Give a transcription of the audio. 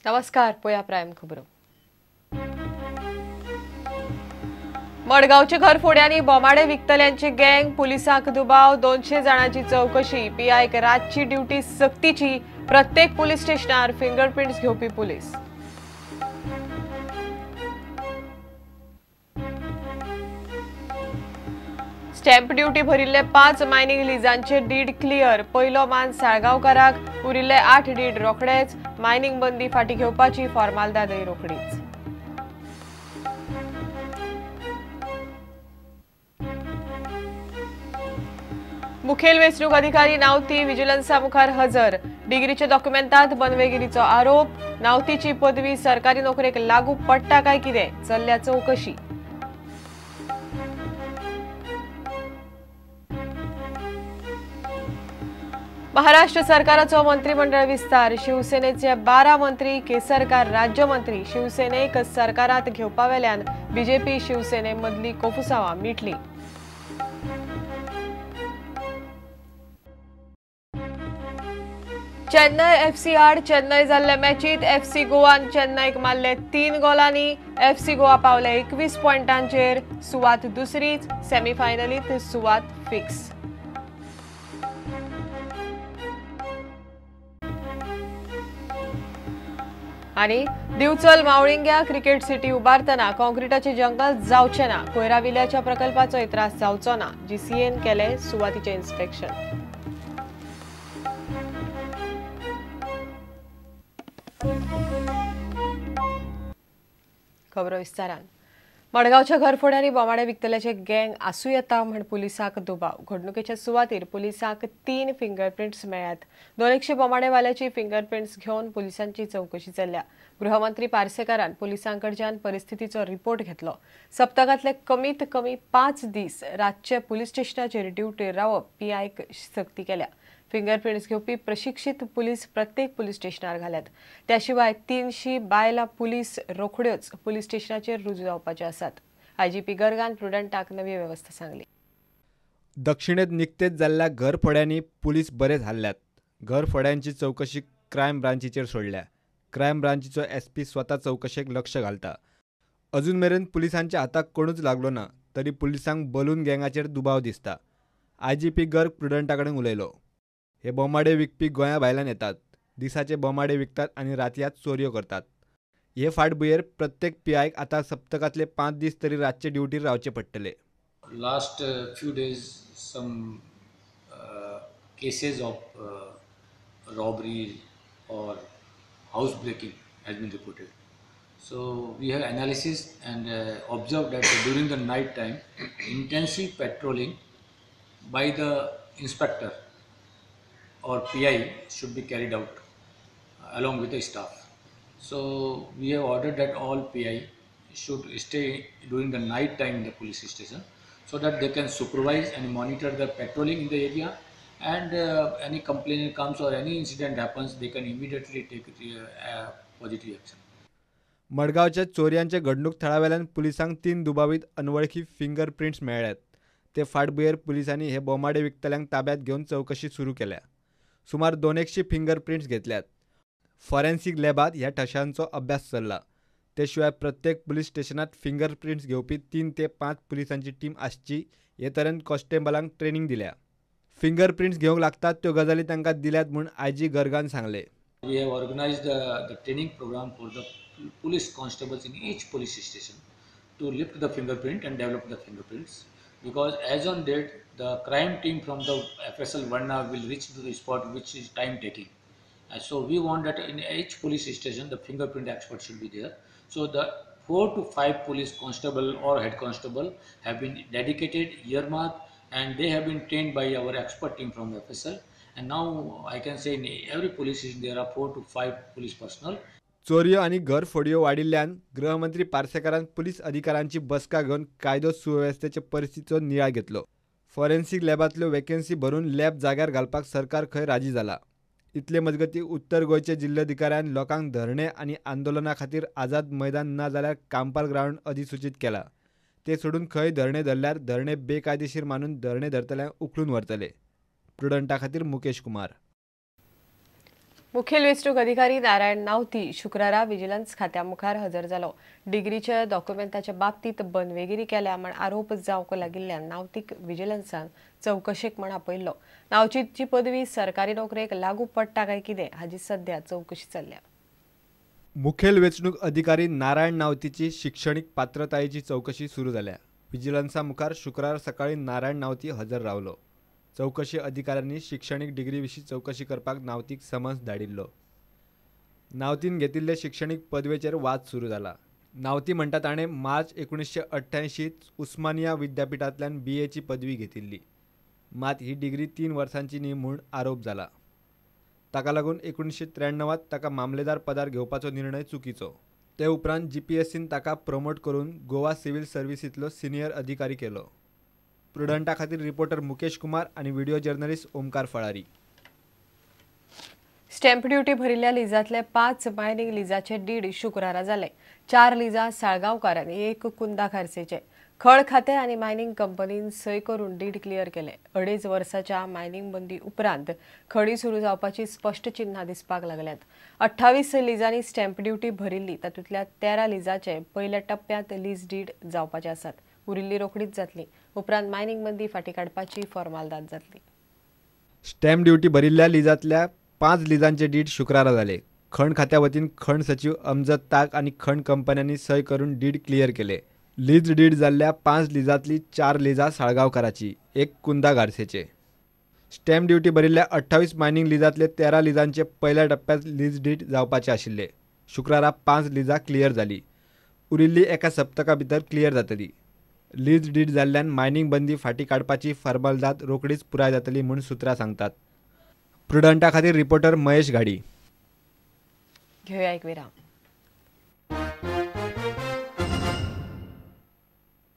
नमस्कार, पोया प्रायम खबरो. मडगांवचे घरफोड्यांनी बोमाडे विकतल्यांची गँग, पुलिसांक दुबाव, 200 जाणांची चौकशी. पीआयक रातची ड्युटी सक्तीची, प्रत्येक पुलीस स्टेशनार फिंगरप्रिंट्स घेवपी पुलीस. स्टॅम्प ड्युटी भरिल्ले 5 मायनिंग लिजांचे did clear. पयलो मान साळगांवकाराक, उरिल्ले 8 did रोखडेच. मायनिंग बंदी फाटी घेवपाची फॉर्मालदादय रोखडीच. मुखेल वेंचणूक अधिकारी नावती विजिलन्सा मुखार हजर. डिग्रीच्या डॉक्युमेंटात बनवेगिरीचो आरोप. नावतीची पदवी सरकारी नोकरेक लागू पडटा काय कितें, चल्ल्या चौकशी. महाराष्ट्र सरकाराचो मंत्रिमंडळ विस्तार. शिवसेनेचे 12 मंत्री, केसरकार राज्यमंत्री. शिवसेनेक सरकारात घेवपावेल्यान बीजेपी शिवसेने मदली कोफुसावां मिटली. चेन्नय एफसी आड चेन्नय जाल्ले मॅचीत एफसी गोवान चेन्नयक मारले 3 गोलांनी. एफसी गोवा पावले 21 पॉयंटांचेर, सुवात दुसरीच. सेमीफायनलीत सुवात फिक्स. आनी दिवचल मावळिंग्या क्रिकेट सिटी उबारतना कॉन्क्रिटाचे जंगल जावचे ना, कोयराविल्याच्या प्रकल्पाचोय त्रास जावचो ना. जीसीएन केले सुवातीचे इन्स्पेक्शन. खबरो विस्तारान. मडगांवच्या घरफोड्यांनी बोमाडे विकतल्याचे गँग आसूं येता म्हण पुलिसांक दुबाव. घडणुकेच्या सुवातीर पुलिसांक 3 फिंगरप्रिंट्स मेळ्ळ्यात. 200 बोमाडेवाल्याची फिंगरप्रिंट्स घेवन पुलिसांची चौकशी चल्ल्या. गृहमंत्री पार्सेकारान पुलिसांकडच्यान परिस्थितीचो रिपोर्ट घेतलो. सप्तकांतले कमीत कमी 5 दीस रातचे पुलीस स्टेशनाचेर ड्युटीर रावप पीआयक सक्ती केल्या. फिंगरप्रिंट्स घेवपी प्रशिक्षित पुलीस प्रत्येक पुलीस स्टेशनार घाल्यात. त्या शिवाय 300 बायलां पुलीस रोखड्योच पुलीस स्टेशनाचेर रुजू जावपाचे आसात. आयजीपी गर्गान प्रुडंटाक नवी वेवस्था सांगली. दक्षिणेत निकतेच जाल्ल्या घरफोड्यांनी पुलीस बरेच हाल्ल्यात. घरफोड्यांची चौकशी क्रायम ब्रांचीचेर सोडल्या. क्रायम ब्रांचीचो एसपी स्वता चौकशेक लक्ष घालता. अजून मेरेन पुलिसांच्या हाताक कोणूच लागलो ना, तरी पुलिसांक बलून गँगाचेर दुबाव दिसता. आयजीपी गर्ग प्रुडंटा कडेन उलयलो. हे बोमाडे विकपी गोंया भायल्यान येतात, दिसाचे बोमाडे विकतात आनी रातयात चोरयो करतात. हे फाटभुंयेर प्रत्येक पीआयक आतां सप्तकांतले 5 दीस तरी रातचे ड्युटीर रावचे पडटले. Last few days some cases of robbery or house breaking has been reported. So we have analysis and observe that during the night time intensive patrolling by the inspector or PI should be carried out along with the staff. So we have ordered that all PI should stay during the night time in the police station so that they can supervise and monitor the patrolling in the area, and any complaint comes or any incident happens, they can immediately take positive action. मडगांवच्या चोरयांचे घडणूक थळावेल्यान पुलिसांक 3 दुबावीत अनवळखी fingerprints मेळ्ळ्यात. ते फाटभुंयेर पुलिसांनी हे बोमाडे विकतल्यांक ताब्यात घेवन चौकशी सुरू केल्या. सुमार 200 फिंगरप्रिंट्स घेतल्यात. फॉरेन्सिक लॅबात ह्या ठशांचो अभ्यास चल्ला. ते शिवाय प्रत्येक पुलीस स्टेशनात फिंगरप्रिंट्स घेवपी 3 ते 5 पुलिसांची टीम आसची हे तरेन कॉन्स्टेबलांक ट्रेनिंग दिल्या. फिंगरप्रिंट्स घेवंक लागतात त्यो गजाली तांकां दिल्यात म्हूण आयजी गर्गान सांगले. We have organized the training program for the police constables in each police station to lift the fingerprint and develop the fingerprints, because as on date the crime team from the FSL Varna will reach to the spot, which is time taking. So we want that in each police station the fingerprint expert should be there. So the 4 to 5 police constable or head constable have been dedicated, earmarked, and they have been trained by our expert team from FSL. And now I can say in every police station there are 4 to 5 police personnel. चोरयो आनी घरफोडयो वाडिल्ल्यान गृहमंत्री पार्सेकारान police अधिकाऱ्यांची बसका घेवन कायदो सुवेवस्थेचे परिस्थितीचो नियाळ घेतलो. फॉरेन्सिक लॅबांतल्यो वेकेन्सी भरून लॅब जाग्यार घालपाक सरकार खंय राजी जाला. इतले मजगती उत्तर गोंयचे जिल्लोधिकाऱ्यान लोकांक धरणे आनी आंदोलना खातीर आझाद मैदान ना जाल्यार कांपाल ग्रावंड अधिसूचीत केला. ते सोडून खंय धरणे धरल्यार धरणे बेकायदेशीर मानून धरणे धरतल्यांक उखलून व्हरतले. प्रुडंटा खातीर मुकेश कुमार. मुखेल वेंचणूक अधिकारी नारायण नावती शुक्रारा विजिलन्स खात्या मुखार हजर जालो. डिग्रीच्या डॉक्युमेंटाच्या बाबतीत बनवेगिरी केल्या म्हण आरोप जावंक लागिल्ल्यान नावतीक विजिलन्सान चवकशेक म्हण आपयल्लो. नावतीची पदवी सरकारी नोकरेक लागू पडटा काय कितें हाची सध्या चवकशी चल्ल्या. मुखेल वेंचणूक अधिकारी नारायण नावतीची शिक्षणीक पात्रतायेची चवकशी सुरू जाल्या. विजिलन्सा मुखार शुक्रार सकाळी नारायण नावती हजर रावलो. चवकशी अधिकाऱ्यांनी शिक्षणीक डिग्री विशीं चवकशी करपाक नावतीक समन्स धाडिल्लो. नावतीन घेतिल्ले शिक्षणीक पदवेचेर वाद सुरू जाला. नावती म्हणटा ताणें मार्च 1988 उस्मानिया विद्यापीठांतल्यान बीएची पदवी घेतिल्ली. मात ही डिग्री 3 वर्सांची न्ही म्हूण आरोप जाला. ताका लागून 1993 ताका मामलेदार पदार घेवपाचो निर्णय चुकीचो. ते उपरांत जीपीएससीन ताका प्रमोट करून गोवा सिव्हिल सर्व्हिसींतलो सिनियर अधिकारी केलो. प्रुडंटा खातीर रिपोर्टर मुकेश कुमार आणि video journalist Omkar Falari. Stamp duty भरिल्ल्या लिजातले 5 मायनिंग लिजाचे did शुक्रारा जाले. 4 लिजा साळगांवकार आनी 1 कुंदा खारसेचे. खळ खाते आनी मायनिंग कंपनीन सय करून did clear केले. 2.5 वर्साच्या मायनिंग बंदी उपरांत खणी सुरू जावपाची स्पश्ट चिन्हां दिसपाक लागल्यात. 28 लिजांनी स्टॅम्प ड्युटी भरिल्ली, तातूंतल्या 13 लिजाचे पयल्या टप्प्यांत लीज did जावपाचे आसात. उरिल्ली रोखडीच जातली. उपरांत मायनिंग बंदी फाटी काडपाची फॉर्मालदाद जातली. स्टॅम्प ड्युटी भरिल्ल्या लिजांतल्या 5 लिजांचे did शुक्रारा जाले. खण खात्या वतीन खण सचिव अमजद ताक आनी खण कंपन्यांनी सय करून did clear केले. लीज did जाल्ल्या 5 लिजांतली 4 लिजां साळगांवकाराची, 1 कुंदा गार्सेचे. स्टॅम्प ड्युटी भरिल्ल्या 28 मायनिंग लिजांतले 13 लिजांचे पयल्या टप्प्यांत लीज did जावपाचे आशिल्ले. शुक्रारा 5 लिजां क्लियर जाली. उरिल्ली एका सप्तका भितर क्लियर जातली. लीज did जाल्ल्यान मायनिंग बंदी फाटी काडपाची फॉर्मालदाद रोखडीच पुराय जातली म्हूण सुत्रां सांगतात. प्रुडंटा खातीर रिपोर्टर महेश घाडी. घेवया एक विराम.